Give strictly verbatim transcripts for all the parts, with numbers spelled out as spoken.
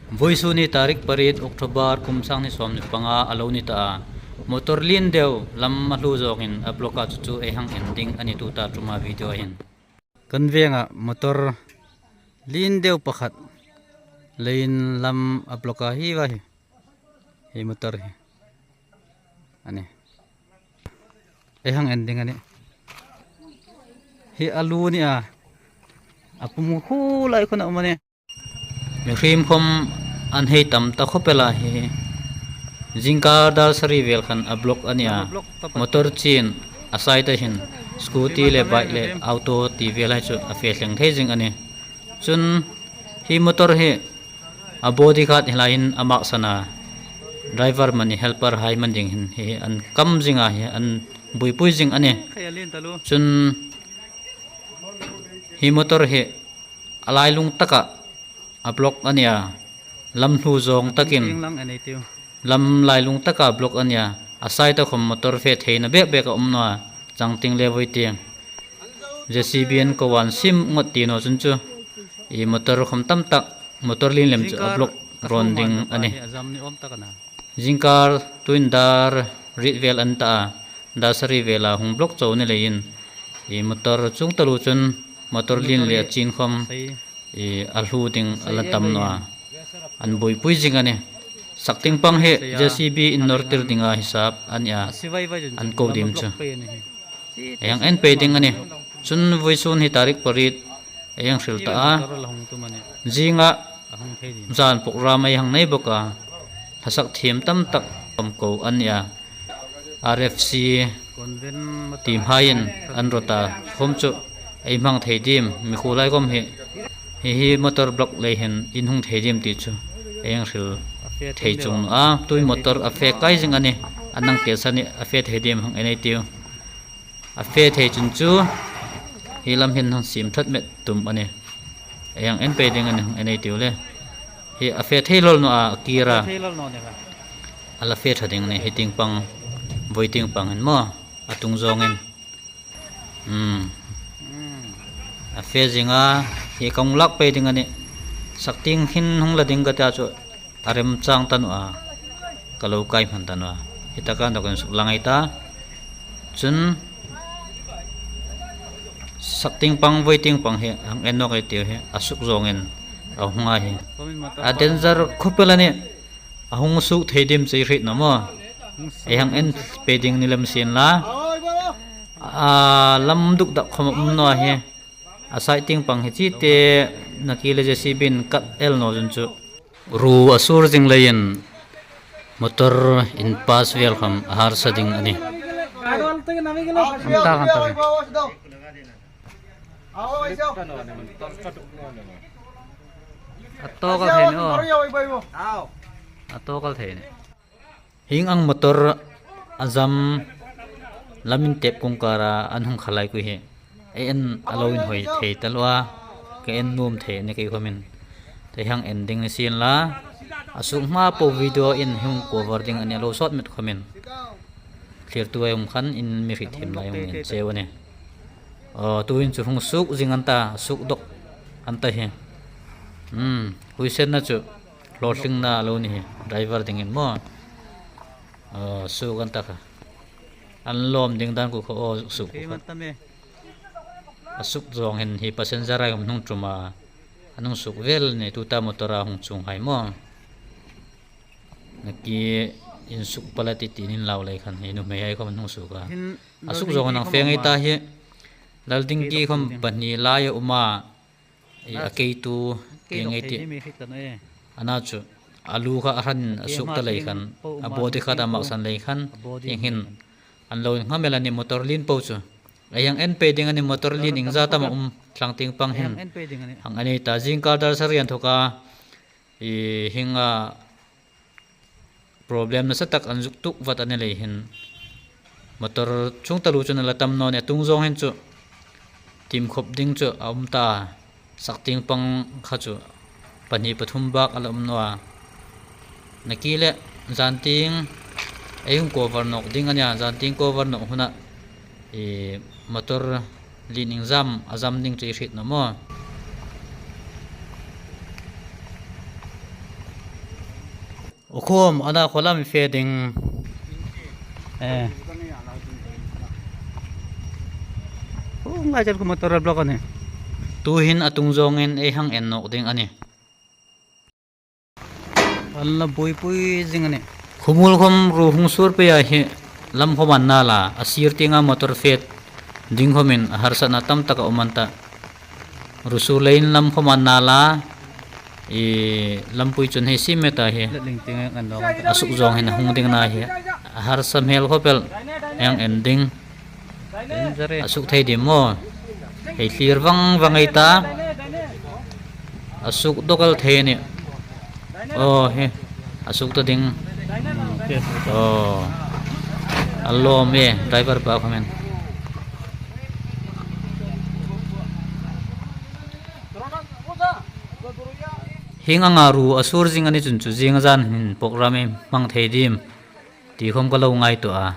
Vawisun hi tarik pariet October kum sang hni sawmhni panga a lo ni ta a. Motor lien deu lam a hlu zawngin a block a, chu chu ei hang en ding a ni tuta ṭuma video hin. Kan veng a motor lien deu pakhat leiin lam a block a hi va hi. Hi motor hi. A nih. Ei hang en ding a nih. Hi a lu ni a. A pum khu lai khun a um a nih. Mihriem khom an hei tam ta khawp el a hi. Zingkar dar sari vel khan a block a ni a. Motor chin a side-a hin scooty le bike le auto ti vel hai chu a fe thleng thei zing a nih. Chun hi motor hi a body khat hi laiin a maksan a. Driver mani helper hai man ding hin hi an kam zing a hi an buoipui zing a nih. Chun hi motor hi a lailung taka a block a ni a, lam hlu zawng takin lam lailung taka block a ni a, a side-a khom motor fe theina bek bek a um naw a, changtieng le vawi tieng. JCB-in ko an sim ngot ti naw chun chu, hi motor khom tam tak, motor lien lem chu a block rawn ding a nih. Zingkar tuin dar riet vel a ni ta a, dar sari vela hung block chau ni leiin, hi motor chuong taluo chun motor lien le a chin khom, hi a hlu ding a la tam naw a, an buoipui zing a nih. Saktieng pang hi JCB in nawr tir dinga hisap a ni a, an ko dim chu. Ei hang en pei ding a nih. Chun vawisun hi tarik pariet ei hang hril ta a. Zinga zan program ei hang nei bawk a. Hla sak thiem tam tak khom ko a ni a. RFC team haiin an rawt a, khom chu ei hmang thei dim, mikhuolhai khom hi, hi hi motor block lei hin in hung thei dim ti chu ei hang hril thei chuong naw a. Tuhin motor a fe kai zing a nih, a nang tel sa nih, a fe thei dim hang en ei tiu. A fe thei chun chu hi lam hin hang sim ṭhat met tum a nih. Ei hang en pei ding a nih, hang en ei tiu le. Hi a fe thei lawl naw a, a kir a. A la fe ṭha ding a nih, hi tieng pang, vawi tieng pang hin maw, a tung zawngin. Hmm. A fe zing a, hi ka hung lak pei ding a nih. Saktieng hin hung la ding ka ta chu a remchang ta naw a, ka lo kai hman ta naw a. Hi taka dawkin suk lang ei ta. Chun saktieng pang, vawi tieng pang hi hang en nawk ei tiu hi, a suk zawngin a hung a hi. A danger khawp el a nih. A hung suk thei dim chu ei hriet naw maw. Ei hang en pei ding ni lem sien la. A lam duk dak khom um naw a hi. A side tieng pang hi chite nakie le JCB-in kat el naw chun chu. Ru a sur zing leiin motor in pass vel khom a harsa ding a nih. An tak, an tak. A tawk a thei ni aw. A tawk a thei ni. Hieng ang motor a jam lam intep kawngkara an hung kha lai kui hi. Ei en a lo inhawi thei ta lo a. Ka en nuom thei a nih kei khomin. Ei hang en ding ni sien la. A suk hma po video-in hung cover ding a nih, a lo sawt met khomin. Thlirtu ei um khan in mi hriet thiem lai hung en cheu a nih. Aw, tuhin chu hung suk zing an ta, suk dawk an ta hi. Hmm, huisenna chu hlawtlingna a lo ni hi, driver dingin maw. Aw, suk an ta kha. An lawm ding dan ku kha, aw, suk ku kha. A suk zawng hin hi passenger-hai hung tum a. An hung suk vel ni tuta motor-a hung chuong hai maw. Nakie in suk pal a tih tiin in lau lei khan hi nuhmeihai khom an hung suk a. A suk zawng an fe ngei ta hi. Lal ding ki khom pahni lai a um a. I a keitu ki ngei tih. Ana chu a lu kha a hran a suk ta lei khan. A body kha a maksan lei khan. Hieng hin an lo inngam el a nih motor lien po chu. Ei hang en pei ding a nih motor lien iengzat am a um thlang tieng pang hin. Hang en ei ta zingkar dar sari inthoka. I hienga problem nasa tak an zuk tuok vat a ni lei hin. Motor chuong taluo chun a la tam naw a nih, a tung zawng hin chu. Tim khop ding chu a um ta. Sak tieng pang kha chu. Pahni pathum bak a la um naw a. Nakie le zan tieng ei hung cover nawk ding a nih a, zan tieng cover nawk huna. I motor lien iengzat am a jam ding chu ei hriet naw maw. Ukhum, ana khuolam fe ding. Eh. Hu ngai char khu motor block a nih. Tuhin a tung zawngin ei hang en nawk ding a nih. An la buoipui zing a nih. Khumul khom ruo hung sur pei a hi lam khom an nal a, a sir tienga motor fe ding khomin a harsatna tam tak a um an ta. Ruo sur leiin lam khom an nal a, i lampui chun hei sim met a hi. A suk zawng hin a hung ding a na hi. A harsa hmel khop el hang en ding. A suk thei dim maw? Hei thlir vang vang ei ta. A suk dawk el thei a nih. Aw, hi. A suk ta ding. Aw. A lawm e, driver pa khomin. Hieng anga ruo a sur zing a ni chun chu zing a zan hin program ei hmang thei dim ti khom ka lo ngaituo a.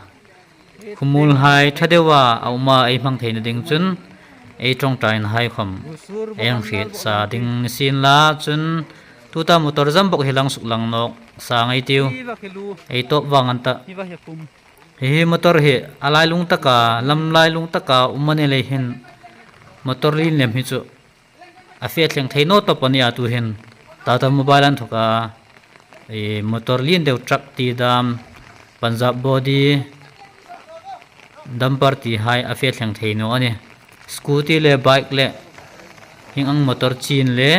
Khumul hai tha deuva a um a, ei hmang theina ding chun ei ṭawngṭaina hai khom ei hang hriet sa ding ni sien la, chun tuta motor zam bawk hi lang suk lang nawk sa ngei tiu. Ei tawp vang an ta. Hi hi motor hi a lailung taka, lam lailung taka um a ni lei hin motor lien lem hi chu a fe thleng thei naw tawp a ni a, tuhin Tata Mobile an thawk a, i motor lien deu, truck ti dam, Punjab body, dumper ti hai a fe thleng thei naw a nih. Scooty le bike le hieng ang motor chin le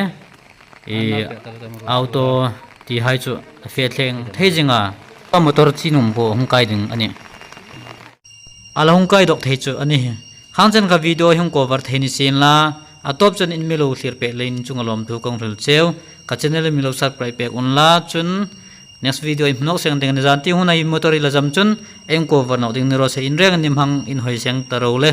i auto ti hai chu a fe thleng thei zing a. A motor chin um pawh hung kai ding a nih. A la hung kai dawk thei chu a ni hi. Khang chen kha video hung cover thei ni sien la, a tawp chen in mi lo thlir pek leiin chunga lawmthu ka hung hril cheu. Ka channel mi lo subscribe pek unla, chun next video ei hmu nawk seng ding a ni. Zan ti hun a hi motor i la zam chun ei hung cover nawk ding ni raw se, in reng in hmang in hoi seng ta ro le.